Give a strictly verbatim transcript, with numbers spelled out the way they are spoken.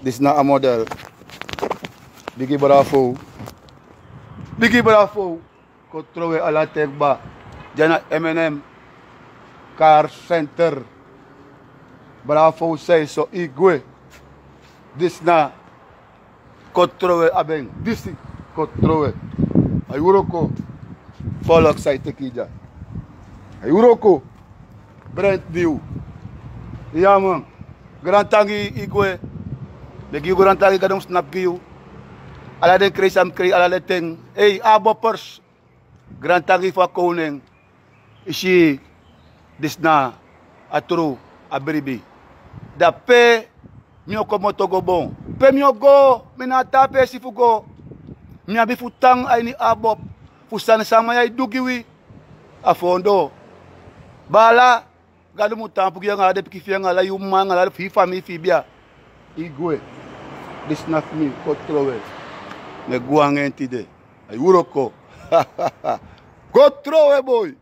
Disi na a model. Bigi bravo. Bigi bravo. Kotrowe ala ten kba. Dya na M N M Car Center. Bravo, sei so igwe. Disi na kotrowe aben. Disi kotrowe. Ai wroko. Folok sai teki dya. Ai wroko. Brand new. Ya man. Grantangi igwe. Begi yu grantangi, Gado mus snap gi yu. Ala den krei san mi krei ala den ten. Ei, a bopers. Grantangi fu a koning. Isi, disi na a tru, a bribi. Da pe mi o komoto go bon. Pe mi o go, mi na a taa peesi fu go. Mi abi fu tan a ini a bop. Fu sani san a man ya e du gi wi. A foondoo. Baala, Gado mu taampu gi yu anga ala den pikin fi yu anga ala yu mma anga ala fi yu famii fi yu bia. Igwe. Disi na fu mi, kotrowe. Mi e gwe anga en tide. Ai wroko. Kotrowe boi.